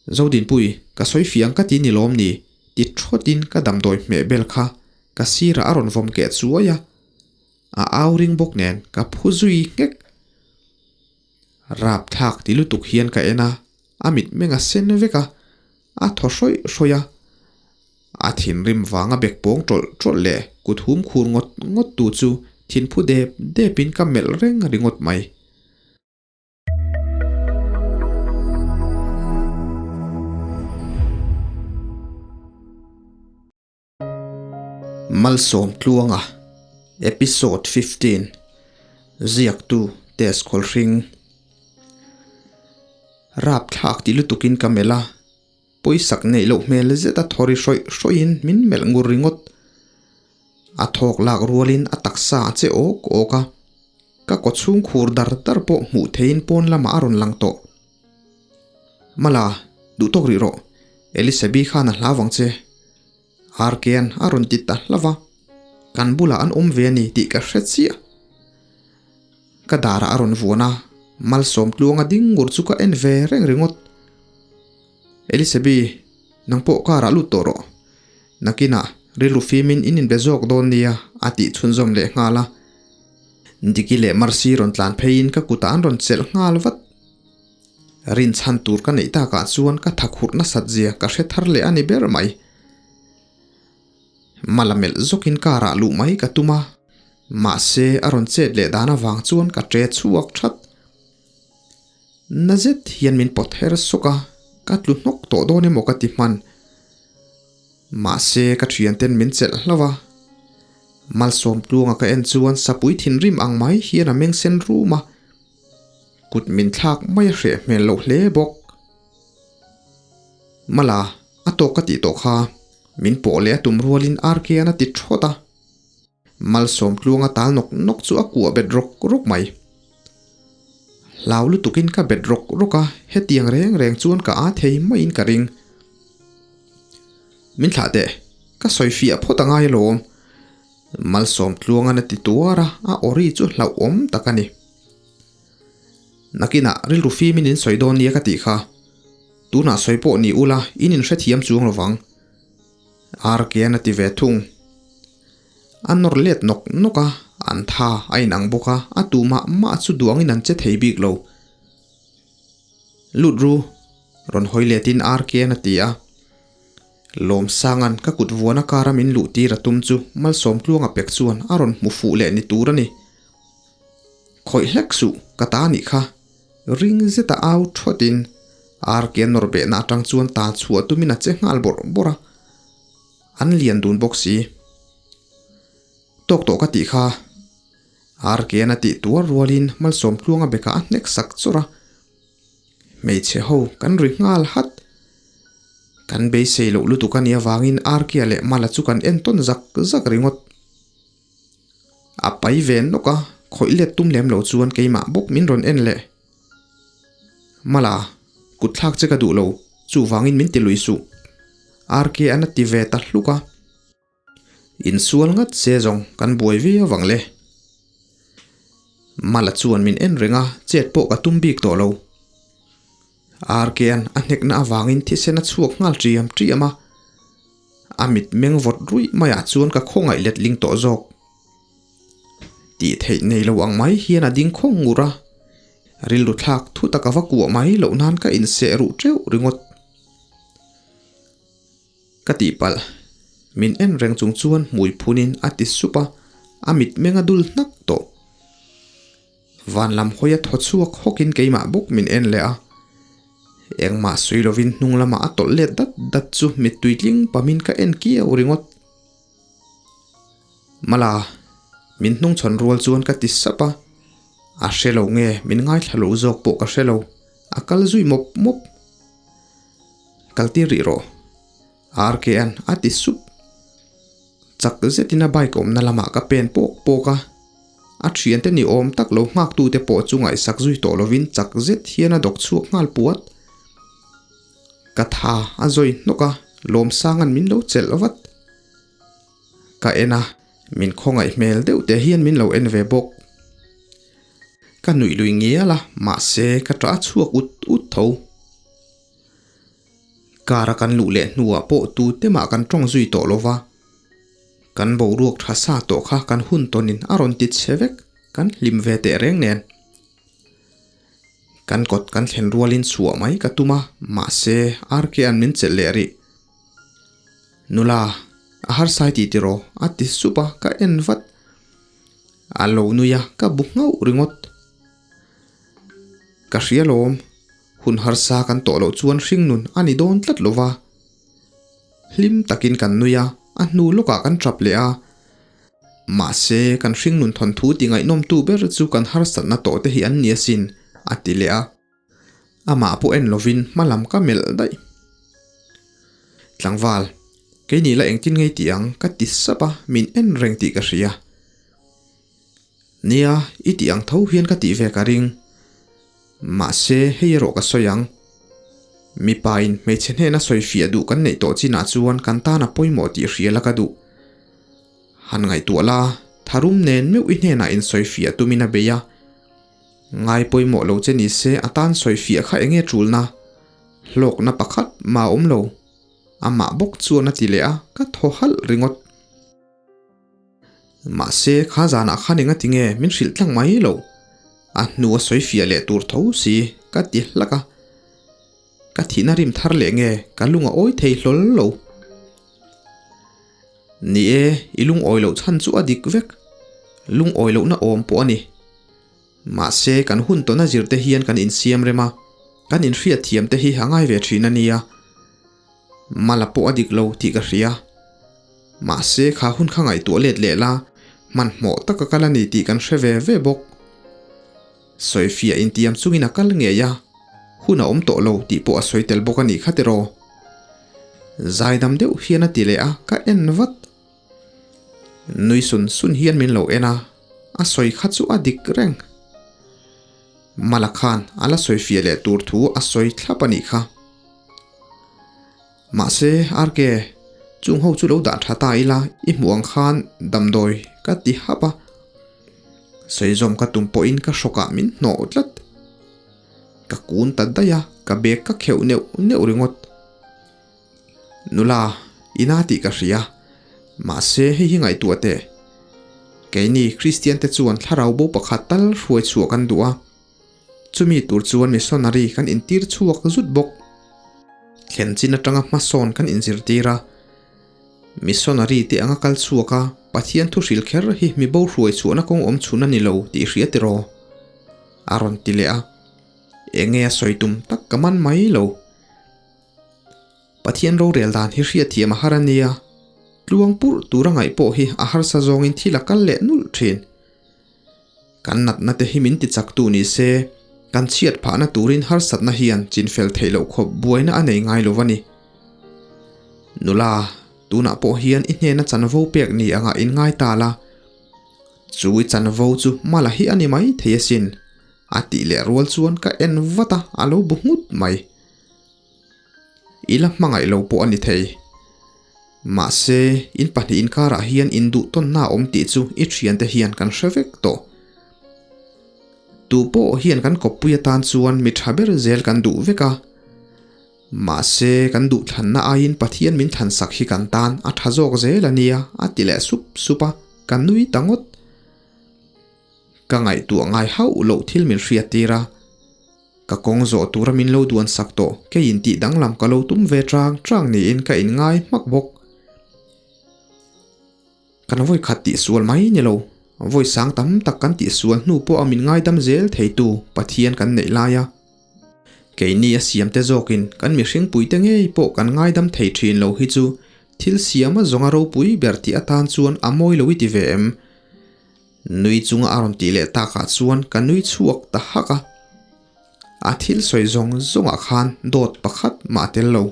Zodinpui, ka sawi fiang ka ti ni lawm ni? ti thawtin ka damdawi hmeh bel kha ka sirah a rawn vawm keh chuai a, a au ring bawk nen ka phu zui nghek. Rapthlak ti lutuk hian ka en a, a mitmeng a sen vek a, a thaw hrawih hrawih a. A thinrim vanga bek pawng tawlh tawlh leh kut hum khur ngawt ngawt tu chu thinphu dep depin ka melh reng ringawt mai. Malsawm Tluanga Episode 15 Ziaktu Tess Khawlhring Rapthlak ti lutukin ka melh a, pawisak neih loh hmel zeta thawri hrawih hrawihin min melh ngur ringawt. A thawk lak rualin a taksa a che awk awk a, ka kaw chhung khur dar dar pawh hmuh theihin pawn lamah a rawn lang tawh. Mala, duh tawk rih rawh, Elisabi khan a hlau vang che. Arkean a rawn ti ta hlauh a, kan bulah an awm ve a ni tih ka hre chiah. Ka darah a rawn vuan a, malsawm tluanga ding ngur chu ka en ve reng ringawt. Elisabi, nang pawh car ah lut tawh rawh. Nakinah rilru fimin in inbe zawk dawn nia a tih chhunzawm leh nghal a. Diki leh Mercy rawn tlan pheiin ka kutah an rawn chelh nghal vat. Rinchhan tur ka neih takah chuan ka thakhurh nasat zia ka hre thar leh a ni ber mai. Mala melh zawkin car ah luh mai ka tum a, mahse a rawn chet leh dan avang chuan ka ṭe chhuak that. Na zet hian min pawt her sawk a, ka tlu hnawk tawh dawn emaw ka ti hman. Mahse ka thianten min chelh hlauh a, Malsawm tluanga ka en chuan sapui thinrim ang mai hian a meng sen rum a, kut min thlak mai a hreh hmel loh hle bawk. Mala, a tawk ka tih tawh kha, min pawh leh a tum rualin Arkean a ti thawt a. Malsawm tluanga tal nawk nawk chu a kuah bet rawk rawk mai. Hlau lutukin ka bet rawk rawk a, hetiang reng reng chuan ka aa thei maiin ka ring. Min thlah teh, ka sawi fiah phawt a ngai alawm. Malsawm tluangan a ti tuar a, a awri chu hlauhawm tak a ni. Nakinah rilru fimin in sawi dawn nia ka tih kha. Tunah sawi pawh ni ula in inhrethiam chuang lovang. Arkean a ti ve thung. A nawr let nawk nawk a, an tha a inang bawk a, a tu mah mah chu duangin an che thei bik lo. Lut ru, rawn hawi letin Arkean a ti a. Lawmsanga'n ka kut vuana kara min luh tir a tum chu Malsawmtluanga pek chuan a rawn hmu fuh leh ni tur a ni. Khawih hlek suh, ka ta nih kha. Ring zeta au thawtin Arkean nawr behna atang chuan tal chhuah tumin a che nghal bawrh bawrh a. An lian dun bawk si. Tawk tawh ka tih kha. Arkean a tih tuar rualin Malsawm tluanga bekah a hnek sak chawrh a. Hmeichhe ho kan ri nghal hat. Kan beisei loh lutuk a nih avangin Arkea leh Mala chu kan en tawn zak zak ringawt. A pai ve nawk a, khawih let tum lem lo chuan keimah bawk min rawn en leh. Mala, kut thlak che ka duh lo, chuvangin min ti lui suh. RK-an a ti ve ta hluk a. Insual ngat se zawng kan buai viau vang le. Mala chuan min en reng a, chet pawh ka tum bik tawh lo. RK-an a hnekna avangin thisen a chhuak nghal ṭiam ṭiam a. A mit meng vawt ruih maiah chuan ka khawngaih letling tawh zawk. Tih theih nei lo ang mai hian a ding khawng ngur a, rilru thlak thu tak a va kuah mai loh nan ka inseh ruh teuh ringawt. Ka tihpalh, min en reng chung chuan hmui phunin a ti sup a, a mit meng a dul hnak tawh. Van lam hawi a thaw chhuak hawkin keimah bawk min en leh a. Engmah sawi lovin hnung lamah a tawlh let dat dat chu mittui tling pamin ka en kiau ringawt. Mala, min hnungchhawn rual chuan ka ti sap a. A hre lo nge min ngaithla lo zawk pawh ka hre lo, a kal zui mawp mawp. Kal tir rih rawh. RK-a'n a ti sup. Chak zetin a bike awmna lamah ka pen pawk pawk a, a thiante ni awm tak lo nghaktute pawh chu ngaihsak zui tawh lovin chak zet hian a dawk chhuak nghal puat. Ka tha a zawi hnawk a, Lawmsanga'n min lo chelh vat. Ka en a, min khawngaih hmel deuh te hian min lo en ve bawk. Ka nuih lui ngial a, mahse ka ṭah chhuak ut ut tho. Car a kan luh leh hnuah pawh tu te mah kan tawng zui tawh lo va. Kan boruak tha sa tawh kha kan hun tawnin a rawn ti chhe vek, kan hlim ve teh reng nen. Kan kawt kan thlen rualin chhuah mai ka tum a, mahse RK-a'n min chelh leh rih. Nula, a harsai tih tiraw? a ti sup a, ka en vat. A lo nui a, ka bu nghauh ringawt. Ka hria lawm, hun harsa kan tawh loh chuan hringnun a ni dawn tlat lo va. Hlim takin kan nui a, a hnu lawkah kan tap leh a. Mahse, kan hringnun thawnthu ti ngaihnawmtu ber chu kan harsatna tawh te hi an ni asin, a ti leh a. Amah pawh en lovin hma lam ka melh daih. Tlangval, keini la engtin ngei tih ang ka ti sap a, min en reng tih ka hria. Nia, i tih ang tho hian ka tih ve ka ring. Mahse, hei erawh ka sawi ang. Mipain hmeichhe hnena sawi fiah duh kan neih tawh chinah chuan kan tan a pawimawh tih hria la ka duh. Han ngaihtuah la, tharum nen meuh i hnenah insawi fiah tumin a bei a. Ngai pawimawh lo che ni se a tan sawi fiah kha enge tulna? Hlawkna pakhat mah a awm lo. Amah bawk chuan a ti leh a, ka thaw halh ringawt. Mahse, kha zanah khan enga tinge min hrilh tlang mai lo. A hnu a sawi fiah leh tur tho si, ka ti hlak a. Ka thihna rim thar leh nge ka lung a awi thei hlawl lo. Ni e, i lungawi loh chhan chu a dik vek. Lungawi lohna awm pawh a ni. Mahse, kan hun tawna zir te hian kan insiam rem a, kan inhriat thiam te hi a ngai ve thin a nia. Mala pawh a dik lo tih ka hria. Mahse, kha hun kha ngaihtuah let leh la, hmanhmawh taka kal a ni tih kan hre ve ve bawk. Sawifiah intiam chungin a kal ngei a, hun a awm tawh lo tih pawh a sawi tel bawk a nih kha tiraw? Zaidam deuh hian a ti leh a, ka en vat. Nui sun sun hian min lo en a, a sawi kha chu a dik reng. Mala khan a la sawifiah leh tur thu a sawi thlap a nih kha. Mahse, RK, chung ho chu lo dah tha ta ila, i hmuh ang khan damdawi ka ti hap a. Sawi zawm ka tum pawhin ka hrawkah min hnawh tlat. Ka kun ta daih a, ka bag ka kheuh neuh neuh ringawt. Nula, ina tih ka hria. Mahse, hei hi ngaihtuah teh. Keini Kristian te chuan thlarau bo pakhat tal hruai chhuah kan duh a. Chumi tur chuan missionary kan intir chhuak zut bawk. Thlen chin atanga hmasawn kan inzirtir a. Missionary te anga kal chhuak a, Pathian thu hrilh kher hi mi bo hruai chhuahna kawng awm chhun a ni lo tih hria tiraw? A rawn ti leh a. Enge a sawi tum tak ka man mai lo. Pathian rorel dan hi hriatthiam a har a nia, tluang purh tura ngaih pawh hi a harsa zawngin thil a kal leh nulh thin. Kan natna te hi min ti chaktu ni se, kan chhiat phahna turin harsatna hian chinfel theih loh khawp buaina a nei ngai lo a ni. Nula, tunah pawh hian i hnena chanvo pek ni angah in ngai ta la, chu i chanvo chu mala hi a ni mai thei asin, a tih leh rual chuan ka en vat a, a lo bu nghut mai. I la hmangaih lo pawh a ni thei. Mahse, in pahnih inkarah hian induhtawnna a awm tih chu i thiante hian kan hre vek tawh. Tu pawh hian kan kawppui atan chuan mi tha ber zel kan duh vek a. Mahse, kan duhthlanna aiin Pathian min thlansak hi kan tan a tha zawk zel a nia, a ti leh sup sup a, ka nui ta ngawt. Ka ngaihtuah ngai hauh loh thil min hriattir a. Ka kawng zawh tura min lo duan sak tawh, kei in tih danglam ka lo tum ve chang chang niin ka in ngai hmak bawk. Kan vawi khat tih sual mai ni lo, vawi sang tam tak kan tih sual hnu pawh a min ngaidam zel theitu Pathian kan neih lai a. Keini a siamte zawkin kan mihring puite ngei pawh kan ngaidam thei thin lo hi chu thil siama zawnga ropui ber tih atan chuan a mawi lo i ti ve em? Nui chunga a rawn tih leh takah chuan ka nui chhuak ta hak a. A thil sawi zawng zawngah khan dawt pakhat mah a tel lo.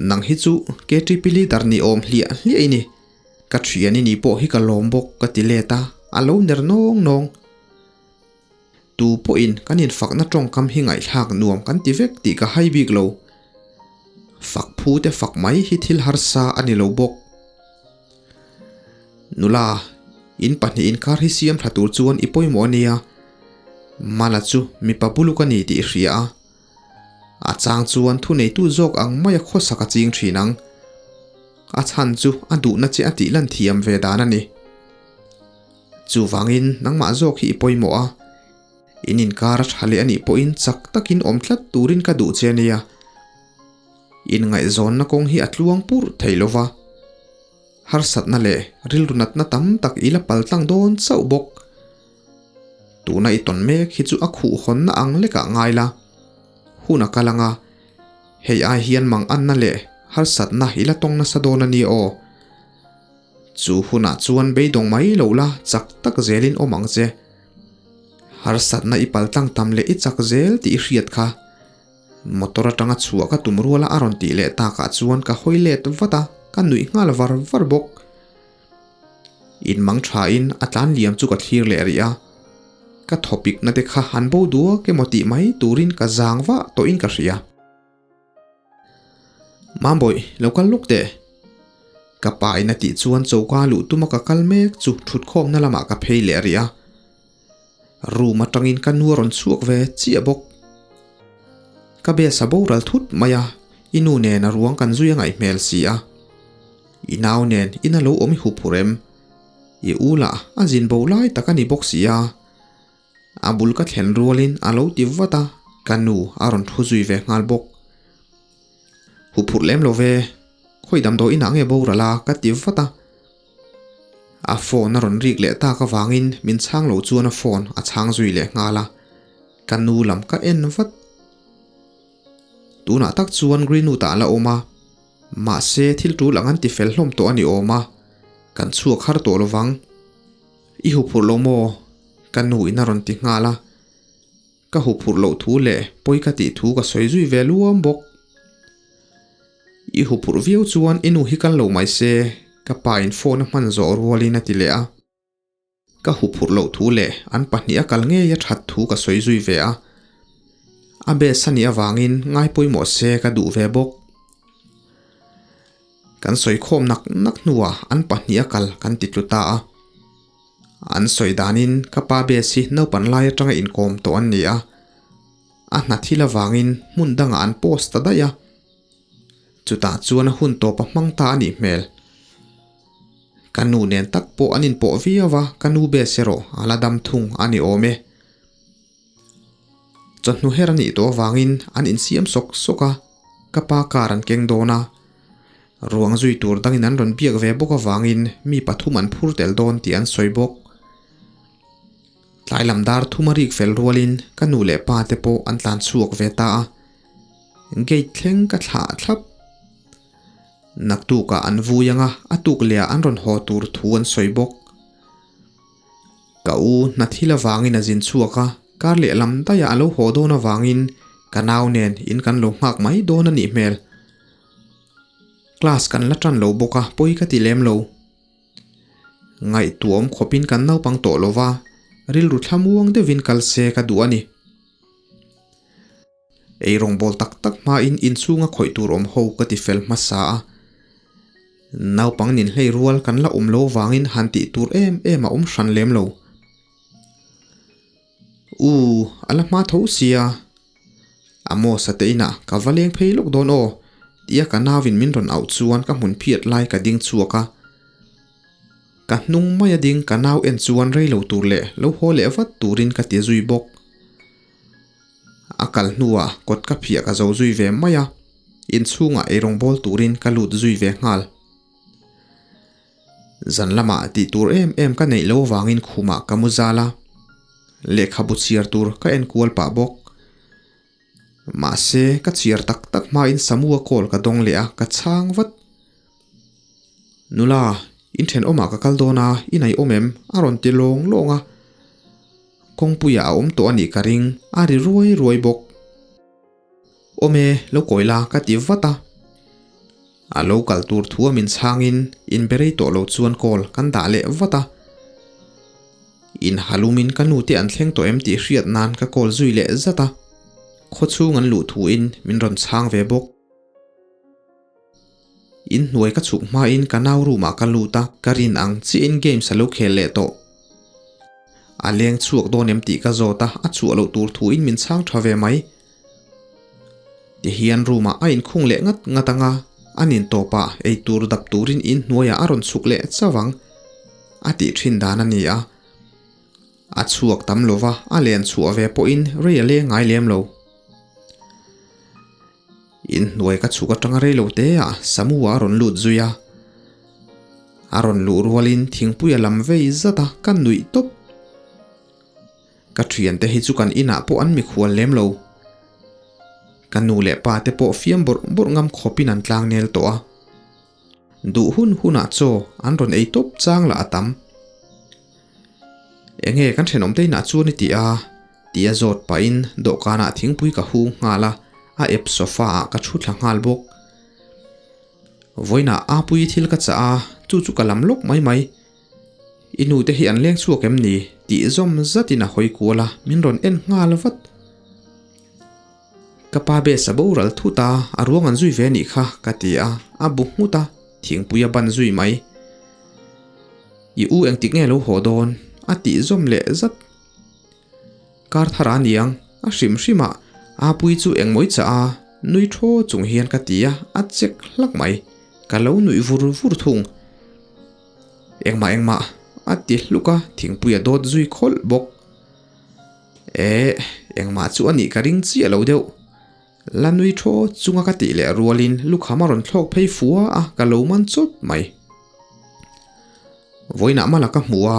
Nang hi chu KTP leader ni awm hliah hliah i ni. Ka thian i ni pawh hi ka lawm bawk ka ti let a, a lo ner nawng nawng. Tu pawhin kan infakna tawngkam hi ngaihthlak nuam kan ti vek tih ka hai bik lo. Fak phu te fak mai hi thil harsa a ni lo bawk. Nula, in pahnih inkar hi siam tha tur chuan i pawimawh a nia. Mala chu mipa buluk a ni tih i hria a. A chang chuan thuneitu zawk ang maia khawsak a ching thin ang. A chhan chu a duhna che a tih lan thiam ve dan a ni. Chuvangin nangmah zawk hi i pawimawh a, in inkar a tha leh a nih pawhin chak takin awm tlat turin ka duh che a nia. Inngaihzawnna kawng hi a tluang purh thei lo va, harsatna leh rilru natna tam tak i la pal tlang dawn chauh bawk. Tuna i tawn mek hi chu a khuh hawnna ang lekah ngai la, hun a kal anga hei ai hian mang anna leh harsatna i la tawng nasa dawn a ni aw. Chu hunah chuan beidawng mai lo la chak tak zelin awm ang che. Harsatna i pal tlang tam leh i chak zel tih i hriat kha. Motor atanga chhuah ka tum ruala a rawn tih leh takah chuan ka hawi let vat a, ka nuih nghal var var bawk. In mang thain a tlan liam chu ka thlir leh rih a, ka thawpikna te kha han bo duak emaw tih mai turin ka zang vah tawhin ka hria. Mambawih, lo kal lawk teh. Ka pa in a tih chuan choka luh tuma ka kal mek chu thutkhawmna lamah ka phei leh rih a. Room atangin ka nu a rawn chhuak ve chiah bawk. Ka bes a boral thut mai a, i nu nen a ruang kan zui a ngaih hmel si a. I nau nen in a lo awm i hup hur em? I u lah a zin bo lai tak a ni bawk si a. A bul ka thlen rualin a lo ti vat a, ka nu a rawn thu zui ve nghal bawk. Huphurh lem lo ve, khawi damdawi inah nge boral a ka ti vat a. A phone a rawn rik leh tak avangin min chhang lo chuan a phone a chhang zui leh nghal a, ka nu lam ka en vat. Tunah tak chuan Greenwood ah a la awm a, mahse thil tul ang an ti fel hlawm tawh a ni awm a, kan chhuak har tawh lovang. I huphurh lo maw? Ka nu in a rawn ti nghal a. Ka huphurh loh thu leh pawi ka tih thu ka sawi zui ve luam bawk. I huphurh viau chuan i nu hi kal lo mai se, ka pa in phone a hman zawh rualin a ti leh a. Ka huphurh loh thu leh an pahnih a kal ngei a that thu ka sawi zui ve a. A best a nih avangin ngai pawimawh se ka duh ve bawk. Kan sawi khawm nak nak hnuah an pahnih a kal kan ti tlu ta a. An sawi danin ka pa best hi naupan lai atanga inkawm tawh an ni a. A hna thil avangin hmun dangah an post ta daih a. Chutah chuan a hun tawp a hmang ta a nih hmel. Ka nu nen tak pawh an inpawh viau a, ka nu best erawh a la dam thung a ni awm e. Chawhnu her a nih tawh avangin an insiam sawk sawk a, ka pa car an keng dawn a. Ruang zui tur dangin an rawn biak ve bawk avangin mi pathum an phur tel dawn tih an sawi bawk. Tlai lam dar thum a rik fel rualin ka nu leh pa te pawh an tlan chhuak ve ta a. Gate thleng ka thlah thlap. Naktukah an vui anga a tuk leh ah an rawn haw tur thu an sawi bawk. Ka u hna thil avangin a zin chhuak a, kar leh lam daih ah a lo haw dawn avangin ka nau nen in kan lo nghak mai dawn a nih hmel. Class kan la tan lo bawk a, pawi ka ti lem lo. Ngaihtuahawm khawpin kan naupang tawh lo va, rilru thlamuang deuhin kal se ka duh a ni. Ei rawngbâwl tak tak hmain inchhunga khawih tur awm ho ka ti fel hmasa a. Naupang nin hlei rual kan la awm lo vangin han tih tur em em a awm hran lem lo. U, a la hma tho sia. Amos-a te inah ka va leng phei lawk dawn aw, tia ka nauin min rawn auh chuan ka hmun phiat lai ka ding chhuak a. Ka hnung maia ding ka nau en chuan rei lo tur leh lo haw leh vat turin ka ti zui bawk. A kal hnuah kawt ka phiah ka zo zui ve mai a, inchhungah eirawngbawl turin ka lut zui ve nghal. Zan lamah tih tur em em ka neih lo vangin khumah ka mu zal a, lehkhabu chhiar tur ka en kual pah bawk. Mahse, ka chhiar tak tak hmain Samua call ka dawng leh a, ka chhang vat. Nula, in thenawmah ka kal dawn a, i nei awm em? a rawn ti lawng lawng a. Kawngpuiah a awm tawh a nih ka ring, a ri ruai ruai bawk. Awm e, lo kawi la ka ti vat a. A lo kal tur thu a min chhangin inbe rei tawh lo chuan call kan dah leh vat a. In halumin ka nu te an thleng tawh em tih hriat nan ka call zui leh zat a. Khawchhung an luh thuin min rawn chhang ve bawk. In hnuai ka chhuk hmain ka nau room ah ka lut a, ka rin ang chiahin games a lo khel leh tawh. A leng chhuak dawn em tih ka zawt a, a chhuah loh tur thuin min chhang tha ve mai. Tihian room ah a inkhung leh ngat ngat ang a, a nin tawpah eitur dap turin inhnuaiah a rawn chhuk leh chauh ang a tih thin dan a ni a. A chhuak tam lova a len chhuah ve pawhin rei a leng ngai lem lo. Inhnuai ka chhuk atanga rei lo te ah Samu-a a rawn lut zui a. A rawn luh rualin thingpui a lam vei zat a, ka nuih tawp. Ka thiante hi chu kan inah pawh an mikhual lem lo. Ka nu leh pa te pawh fiam bawrh bawrh ngam khawpin an tlang nel tawh a. Duh hun hunah chaw an rawn ei tawp chang lah a tam. Enge kan thenawm te inah chuan i ti a? Tia zawt pahin dawhkanah thingpui ka hung nghal a, a ep sofa ah ka thu thla nghal bawk. Vawiinah Apuii thil ka chah a, chu chu ka lam lawk mai mai. I nu te hi an leng chhuak em ni? Tih zawm zatin a hawi kual a, min rawn en nghal vat. Ka pa bes a boral thut a, a ruang an zui ve anih kha, ka ti a, a bu nghut a, thingpui a ban zui mai. I u engtik nge lo haw dawn? A tih zawm leh zat. Kar thar a niang, a hrim hrim a, Apui chu engmawi chah a, nui thaw chung hian ka ti a, a chek hlak mai. Ka lo nuih vur vur thung. Engmah engmah, a ti hluk a, thingpui a dawt zui khawlh bawk. Eh, engmah chu a nih ka ring chiah lo deuh. La nui thaw chunga ka tih leh rualin lukham a rawn thlawk phei fua a, ka lo man chawt mai. Vawiinah mala ka hmu a,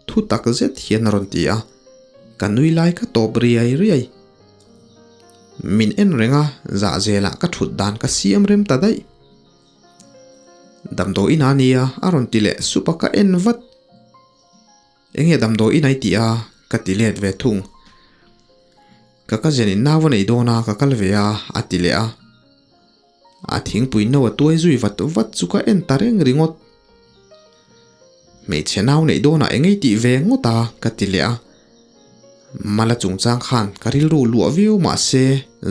thu tak zet hian a rawn ti a, ka nui lai ka tawp riai riai. Min en reng a, zahzelah ka thut dan ka siam rem ta daih. Damdawi ina nia a rawn ti leh sup a ka en vat. Enge damdawi ina i tih a? Ka ti let ve thung. Ka cousin in nau a nei dawn a ka kal ve a a ti leh a. A thingpui no a tuai zui vat vat chu ka en ta reng ringawt. Hmeichhe nau neih dawnah eng ei tih ve ngawt a ka ti leh a. Mala chungchang khan ka rilru luah viau mahse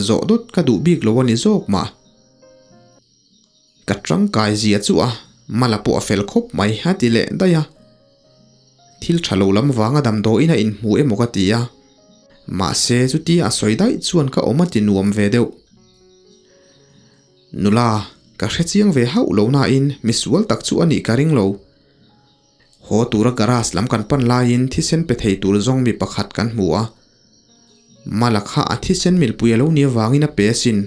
zawh dawt ka duh bik lo a ni zawk mah. Ka tangkai zia chu a, Mala pawh a fel khawp mai a ti leh daih a. Thil tha lo lam vanga damdawiin a inhmu emaw ka ti a. Mahse chutia a sawi daih chuan ka awm a ti nuam ve deuh. Nula, ka hre chiang ve hauh lo nain misual tak chu a nih ka ring lo. Haw tura garage lam kan pan laiin thisen pe thei tur zawng mi pakhat kan hmu a. Mala kha a thisen milpui a lo ni avangin a pe asin.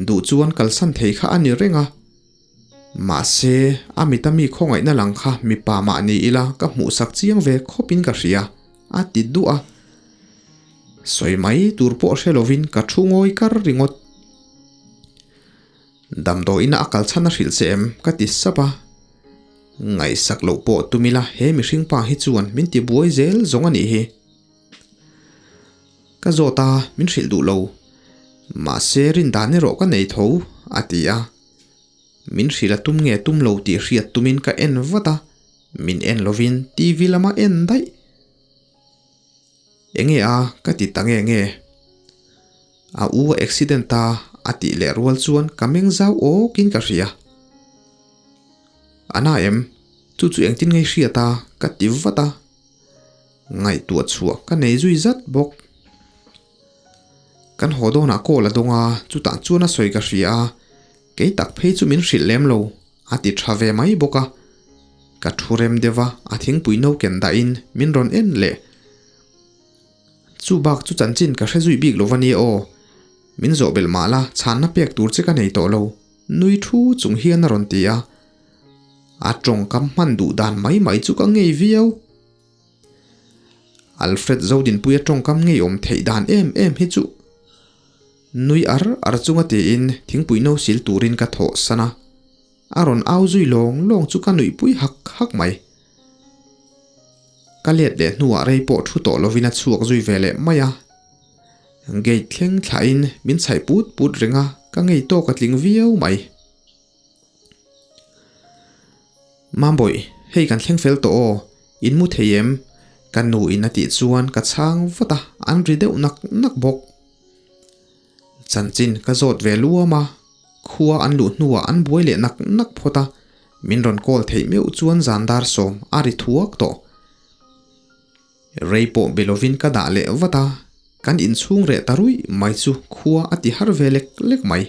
Duh chuan kalsan thei kha a ni reng a. Mahse, a mita mi khawngaihna lang kha mipa mah ni ila ka hmuhsak chiang ve khawpin ka hria, a ti duh a. Sawi mai tur pawh hre lovin ka thu ngawi kar ringawt. Damdawiina a kal chhan a hrilh che em? ka ti sap a. Ngaihsak loh pawh tum ila he mihring pa hi chuan min ti buai zel zawng a nih hi. Ka zawt a, min hrilh duh lo. Mahse rin dan erawh ka nei tho, a ti a. Min hrilh a tum nge tum lo tih hriat tumin ka en vat a, min en lovin TV lama en daih. Enge a ka ti ta nge nge? A u a accident a a tih leh rual chuan ka meng zau awkin ka hria. A na em? Chu chu engtin ngei hriat a ka ti vat a. Ngaihtuah chhuah ka nei zui zat bawk. Kan haw dawnah call a dawng a, chutah chuan a sawi ka hria a, kei tak phei chu min hrilh lem lo, a ti tha ve mai bawk a. Ka thu rem deuh a, a thingpui no ken dahin min rawn en leh. Chu bak chu chanchin ka hre zui bik lo va nia aw. Min zawh belh mah la, chhanna pek tur che ka nei tawh lo, nui thu chung hian a rawn ti a. A tawngkam hman duh dan mai mai chu ka ngei viau. Alfred Zodinpuia tawngkam ngeiawm theih dan em em hi chu nui ar ar chunga tiin thingpui no sil turin ka thawh san a, a rawn au zui lawng lawng chu ka nuihpui hak hak mai. Ka let leh hnuah rei pawh thu tawh lovin a chhuak zui ve leh mai a, gate thleng thlahin min chhaih put put reng a, ka ngei tawk a tling viau mai. Mambawih, hei kan thleng fel tawh aw, in mu thei em? Ka nu in a tih chuan ka chhang vat a, an ri deuh nak nak bawk. Chanchin ka zawt ve luam a, khua an luh hnuah an buai leh nak nak phawt a, min rawn call theih meuh chuan zan dar sawm a ri thuak tawh. Rei pawh be lovin ka dah leh vat a. Kan inchhung reh ta ruih mai chu khua a ti har ve lek lek mai.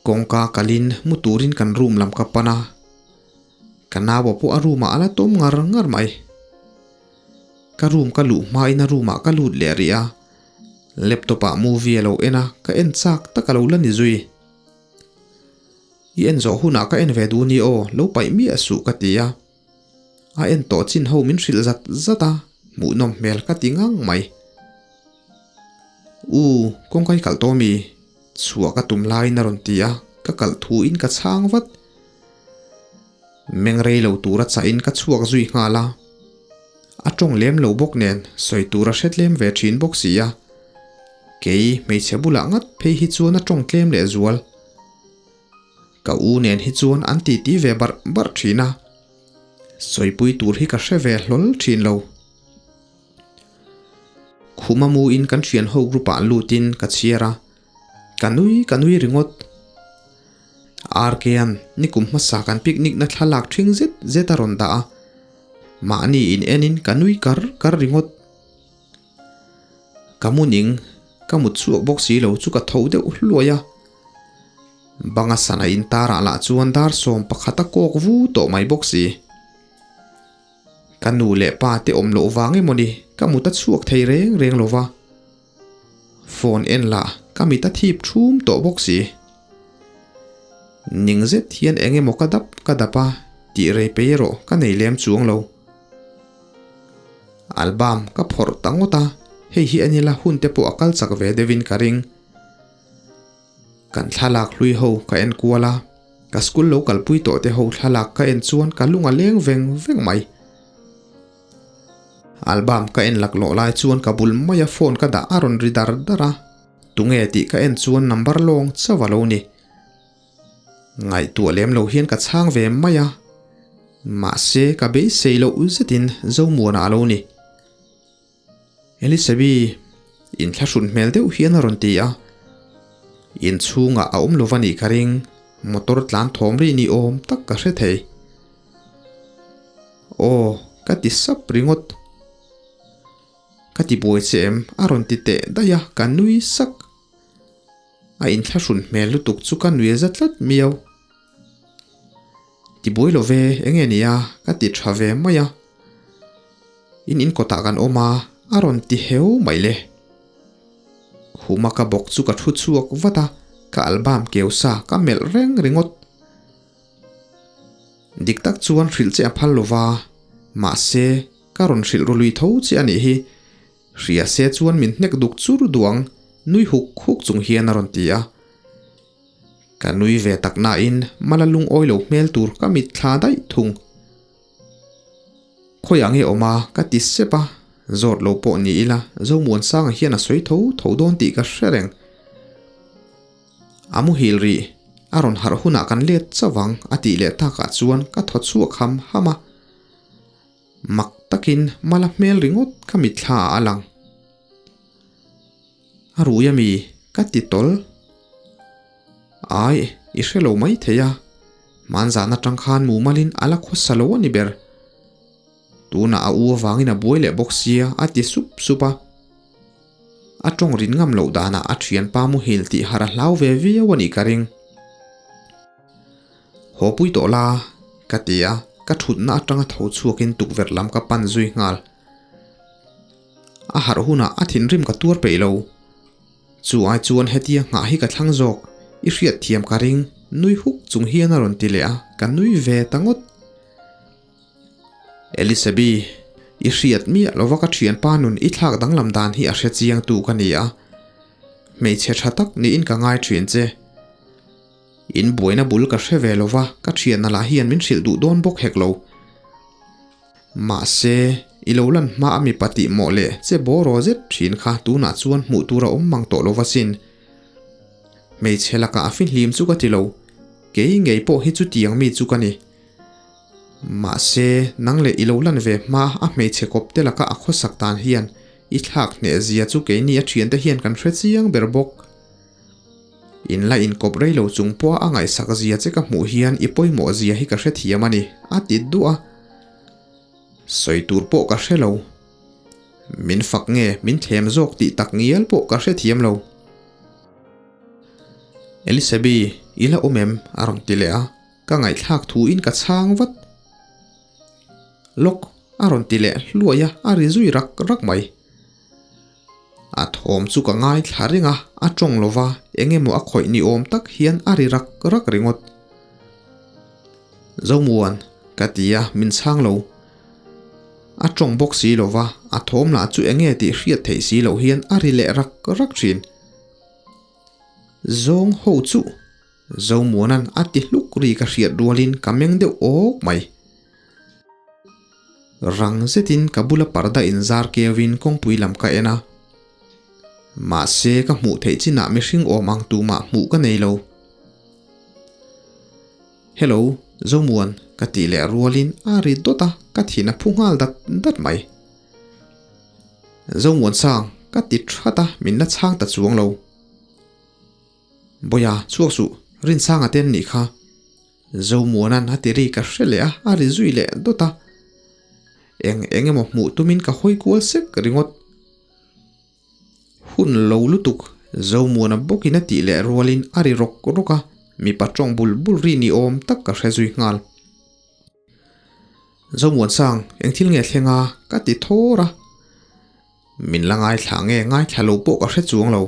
Kawngka kalin mu turin kan room lam ka pan a, ka nau pawh a room ah a la tawm ngar ngar mai. Ka room ka luh hmain a room ah ka lut leh rih a, laptop ah movie a lo en a, ka en chak tak a lo la ni zui. I en zawh hunah ka en ve duh ni aw, lo paih miah suh ka ti a. A en tawh chin ho min hrilh zat zat a, hmuhnawm hmel ka ti ngang mai. U, kawngka i kalh tawh mi? Chhuah ka tum laiin a rawn ti a, ka kalh thu in ka chhang vat. Meng rei lo tura chahin ka chhuak zui nghal a. A tawng lem lo bawk nen sawi tur a hre tlem ve thin bawk si a. Kei hmeichhe bulah ngat phei hi chuan a tawng tlem leh zual. Ka u nen hi chuan an titi ve barh barh thin a, sawipui tur hi ka hre ve hlawl thin lo. Khuma mu in kan thian ho group ah lut in ka chhiar a, ka nui ka nui ringawt. RK-a'n nikum hmasa kan picnic na thlalak thing zet zet a rawn dah a, mahni in en in ka nui kar kar ringawt. Ka mu ning, ka mut chhuak bawk si lo chu ka tho deuh hluai a. Banga sana intar ah lah chuan dar 11 a kawk vu tawh mai bawk si. Ka nu leh pa te awm loh vang emaw ni ka mut a chhuak thei reng reng lo va. Phone en lah ka mit a thip thum tawh bawk si. Ning zet hian eng emaw ka dap ka dap a tih rei pei erawh ka nei lem chuang lo. Album ka phawrh ta ngawt a, hei hi a nila hun te pawh a kal chak ve deuhin ka ring. Kan thlalak hlui ho ka en kual a, ka school lo kalpui tawh te ho thlalak ka en chuan ka lung a leng veng veng mai. Album ka en laklawh lai chuan ka bul maia phone ka dah a rawn ri dar dar a, tunge tih ka en chuan number lawng chauh a lo ni. Ngaihtuah lem lo hian ka chhang ve mai a, mahse ka beisei loh zetin Zomuana a lo ni. Elisabi, inthlahrun hmel deuh hian a rawn ti a, inchhungah a awm lo va nih ka ring, motor tlan thawm ri ni awm tak ka hre thei. Aw, ka ti sap ringawt. Ka ti buai che em? a rawn ti teh daih a, ka nui sak. A inthlahrun hmel lutuk chu ka nui za tlat miau. Ti buai lo ve, enge nia ka ti tha ve mai a. In in kawtah kan awm a, a rawn ti heu mai le. Khuma ka bawk chu ka thu chhuak vat a, ka album keu sa ka melh reng ringawt. Dik tak chuan hrilh che a phal lo va, mahse ka rawn hrilh ru lui tho che a nih hi. Hria se chuan min hnek duk chur duang, nui huk huk chung hian a rawn ti a. Ka nui ve tak nain mala lungawi lo hmel tur ka mit thla daih thung. Khawiah nge awm a ka ti sep a, zawt lo pawh ni ila Zomuansanga hian a sawi tho tho dawn tih ka hre reng. A muhil rih, a rawn harh hunah kan let chauh ang a tih leh takah chuan ka thaw chhuak ham ham a. Mak takin mala hmel ringawt ka mitthla ah a lang. A rui ami? Ka ti tawl. Ai, i hre lo mai thei a. Hmanzan atang khan mumalin a la khawsa lo a ni ber. Tunah a u avangin a buai leh bawk sia a ti sup sup a. A tawng rin ngam loh danah a thianpa muhil tih har a hlau ve viau a nih ka ring. Haw pui tawh la, ka ti a, ka thutna atanga tho chhuakin tukverh lam ka pan zui nghal. A harh hunah a thinrim ka tuar peih lo. Chu ai chuan hetia nghah hi ka thlang zawk, i hriat thiam ka ring, nui huk chung hian a rawn ti leh a, ka nui ve ta ngawt. Elisabi, i hriat miah lova ka thianpa nun i thlak danglam dan hi a hre chiang tu ka ni a, hmeichhe tha tak niin ka ngai thin che. In buaina bul ka hre ve lova, ka thianna lah hian min hrilh duh dawn bawk hek lo. Mahse, i lo lan hma a mipa tih mawh leh che bawraw zet thin kha tunah chuan hmuh tur a awm mang tawh lo va sin. Hmeichhe lakah a fihlim chu ka ti lo, kei ngei pawh hi chutiang mi chu ka ni. Mahse, nang leh i lo lan ve hma a hmeichhe kawp te laka a khawsak dan hian i thlak hneh zia chu keini a thiante hian kan hre chiang ber bawk. In la inkawp rei lo chung pawha a ngaihsak zia che ka hmuh hian i pawimawh zia hi ka hrethiam a ni, a ti duah a. Sawi tur pawh ka hre lo. Min fak nge min thlem zawk tih tak ngial pawh ka hrethiam lo. Elisabi, i la awm em? a rawn ti leh a, ka ngaihthlak thu in ka chhang vat. Lawk a rawn ti leh hluai a, a ri zui rak rak mai. A thawm chu ka ngaithla reng a, a tawng lo va, eng emaw a khawih ni awm tak hian a ri rak rak ringawt. Zomuan, ka ti a, min chhang lo. A tawng bawk si lo va, a thawm lah chu eng nge tih hriat theih si loh hian a ri leh rak rak thin. Zawng ho chu Zomuana'n a ti hluk ri ka hriat rualin ka meng deuh awk mai. Rang zetin ka bula parda inzar keuin kawngpui lam ka en a. Mahse ka hmuh theih chinah mihring awm ang tumah hmuh ka nei lo. Hello, Zomuan, ka tih leh rualin a ri dawt a, ka thin a phu nghal dat dat mai. Zomuan sang, ka ti that a, min la chhang ta chuang lo. Bawia, chhuak suh, Rinsanga te an nih kha. Zomuana'n a ti ri ka hre leh a, a ri zui leh dawt a. Eng eng emaw hmuh tumin ka hawi kual sek ringawt. Hun lo lutuk, Zomuana bawkin a tih leh rualin a ri rawk rawk a, mipa tawng bul bul ri ni awm tak ka hre zui nghal. Zomuansang, eng thil nge thleng a? ka ti thawr a. Min la ngaithla nge ngaithla lo pawh ka hre chuang lo.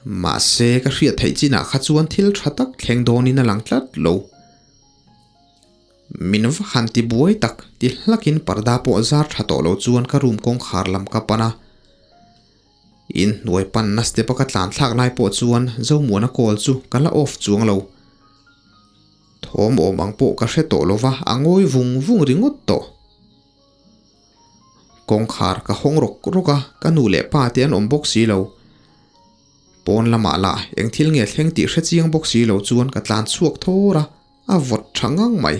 Mahse, ka hriat theih chinah kha chuan thil tha tak thleng dawnin a lang tlat lo. Min va han ti buai tak ti hlakin parda pawh zar tha tawh lo chuan ka room kawngkhar lam ka pan a. In hnuai panna step a ka tlan thlak lai pawh chuan Zomuana call chu ka la off chuang lo. Thawm awm ang pawh ka hre tawh lova a ngawi vung vung ringawt tawh. Kawngkhar ka hawng rawk rawk a, ka nu leh pa te an awm bawk si lo. Pawn lamah lah eng thil nge thleng tih hre chiang bawk si lo chuan ka tlan chhuak thawr a, a vawt tha ngang mai.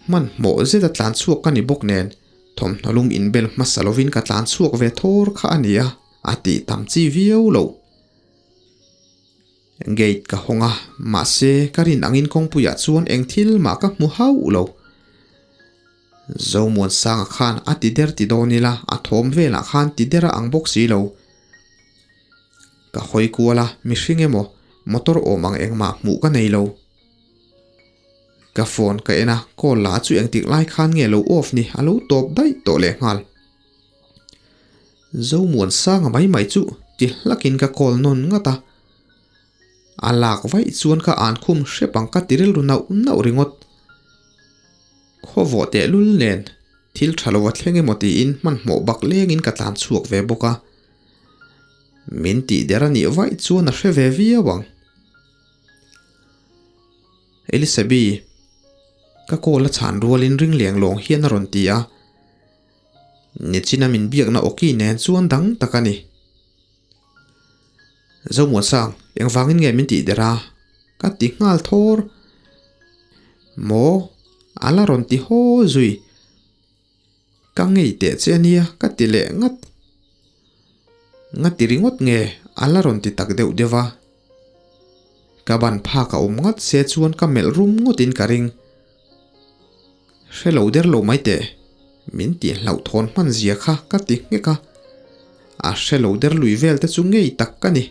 Hmanhmawh zeta tlan chhuak ka ni bawk nen, thawmhnaw lum inbel hmasa lovin ka tlan chhuak ve thawr kha a ni a, a tih tam chi viau lo. Gate ka hawng a, mahse ka rin angin kawngpuiah chuan eng thil mah ka hmu hauh lo. Zomuansanga khan a ti der ti dawn ila, a thawm velah khan ti der a ang bawk si lo. Ka hawi kual a, mihring emaw motor awm ang engmah hmuh ka nei lo. Ka phone ka en a, call lah chu engtik lai khan nge lo off ni, a lo tawp daih tawh lehnghal. Zomuansanga mai mai chu ti hlakin ka call nawn ngat a, a lak vaih chuan ka an khum hrep ang ka ti rilru nauh nauh ringawt. Khawvawh tehlul nen thil tha lo a thleng emaw tiin hmanhmawh bak lengin ka tlan chhuak ve bawk a, min tih der a nih vaih chuan a hre ve viau ang. Elisabi, ka call a chhan rualin ring leng lawng hian a rawn ti a. Nichina min biakna awki nen chuan dang tak a ni. Zomuansang, engvangin nge min tih der a? Ka ti nghal thawr. Maw? A la rawn ti haw zui. Ka ngei teh che a nia, ka ti leh ngat. Ngati ringawt nge a la rawn ti tak deuh deuh a. Ka ban phak a awm ngat se chuan ka melh rum ngawtin ka ring. Hre lo der lo mai teh, min tih hlauhthawn hman zia kha ka ti nghek a, a hre lo der lui vel te chu ngei tak ka ni.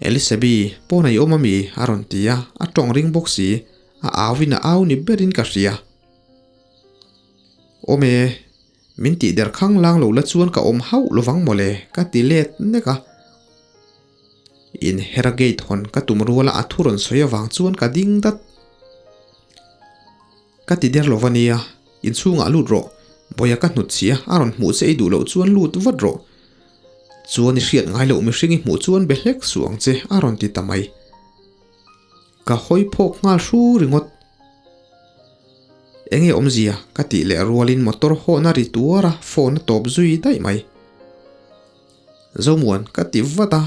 Elisabi, pawn a i awm ami? a rawn ti a, a tawng ring bawk si, a au in a au ni berin ka hria. Awm e, min tih der khang lang lo la chuan ka awm hauh lovang mawle ka ti let nek a. Inhera gate hawn ka tum ruala a thu rawn sawi avang chuan ka ding dat. Ka ti der lo va nia, inchhungah lut rawh, Bawia ka hnut chhia a rawn hmuh che i duh loh chuan lut vat rawh. Chuan i hriat ngai loh mihring i hmuh chuan be hlek suh ang che a rawn ti ta mai. Ka hawi phawk nghal hru ringawt. Enge awmzia ka tih leh rualin motor hawhna ri tuar a phone a tawp zui daih mai. Zomuan ka ti vat a,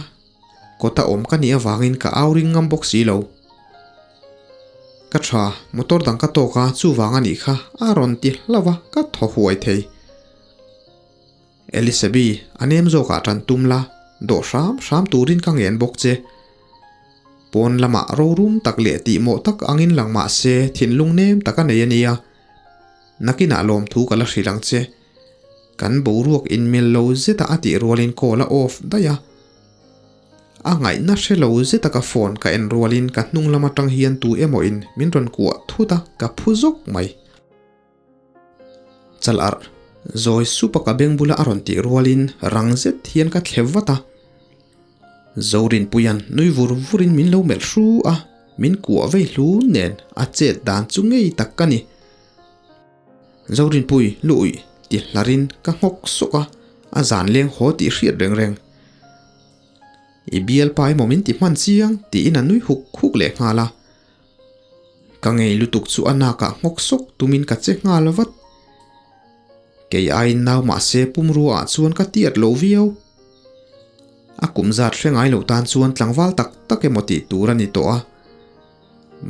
kawta awm ka nih avangin ka au ring ngam bawk si lo. Ka tha, motor dang ka tawk a, chuvang a nih kha a rawn ti hlauh a, ka thaw huai thei. Elisabi, a nem zawkah tan tum la, dawh hram hram turin ka ngen bawk che. Pawn lamah rorum tak leh tihmawh tak angin lang mah se thinlung nem tak a nei a nia. Nakinah lawmthu ka la hrilh ang che. Kan boruak inmil lo zeta a tih rualin call a off daih a. A ngaihna hre lo zeta ka phone ka en rualin ka hnung lam atang hian tu emaw in min rawn kuah thut a, ka phu zawk mai. Chal arh, zawi sup a ka beng bula a rawn tih rualin rang zet hian ka thlep vat a. Zorinpuia'n nui vur vurin min lo melh hru a, min kuah vei hlu nen a chet dan chu ngei tak ka ni. Zorinpui lu uih ti hlarin ka nghawk sawk a, a zan leng haw tih hriat reng reng. I bialpa emaw min ti hman chiang tiin a nui huk huk leh nghal a. Ka ngei lutuk chu a nakah nghawk sawk tumin ka che nghal vat. Kei aiin nau mahse pumrua ah chuan ka tiat lo viau. A kum zat hre ngai lo tan chuan tlangval tak tak emaw tih tur a ni tawh a.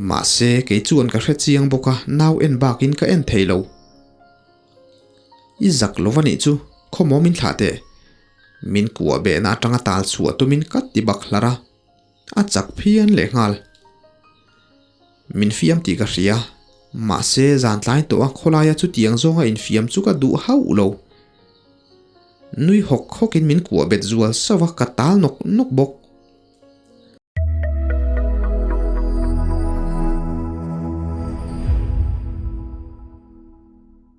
Mahse kei chuan ka hre chiang bawk a, nau en bakin ka en thei lo. I zak lo va nih chu, khawmaw min thlah teh. Min kuah behna atanga tal chhuah tumin ka ti bak hlar a. A chak phian lehnghal. Min fiam tih ka hria. Mahse, zan tlai tawh a khawlaia chutiang zawnga infiam chu ka duh hauh lo. Nui hawk hawkin min kuah bet zual sauh a, ka tal nawk nawk bawk.